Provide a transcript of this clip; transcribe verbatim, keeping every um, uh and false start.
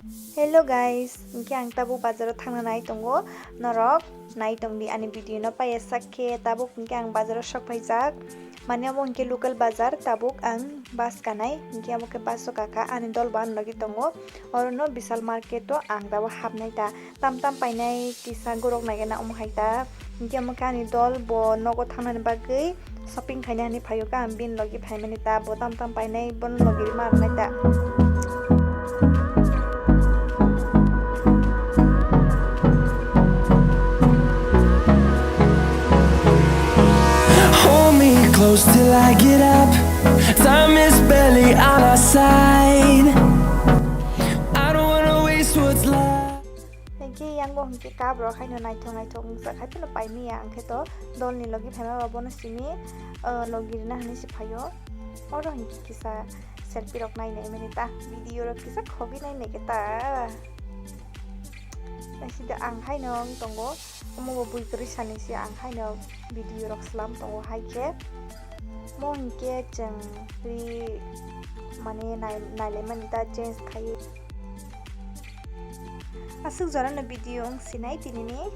Hello guys, hwnkhe ang tabuk bazaro thangna nai tongo, norok nai tongdi ani video no paiya sak khe. Tabuk hwnkhe ang bazaro sok phaijak, mane omo hwnkhe local bazar. Tabuk ang bus kanai, hwnkhe omo khe bus o kakha, ani dol bo ani logi tongo. Orono Vishal market o ang tabuk hapnai ta, tam tam painai kisa gorok naikhe na omo hai ta. Hwnkhe omo khe ani dol bo nogo thangnani bagwi shopping khaina hinwi phaio kha, ang bini logi phaimani ta, bo tam tam painai bono logi rwma rwnai ta. Hold me close till I get up. Time is barely on our side. I don't wanna waste what's left. Hwnkhe yango hwnkhe cup rok haino naithok naithok wngjak, hai phano paimaya, hwnkhe to dolni logi phaima ba bono simi, ah, logi rwna hinwi se phaio. Oro hwnkhe kisa selfie rok nai nai mani ta, video rok kisa khogwi nai nai khe ta. Naisidi ang haino wng tongo, omo bo bui kwrwi sani se ang haino video rok slam tongo hai khe. Mo hwnkhe chwng ri mane nai-, nailaimani ta change khai. Aswk jorano video wng sinai tinini.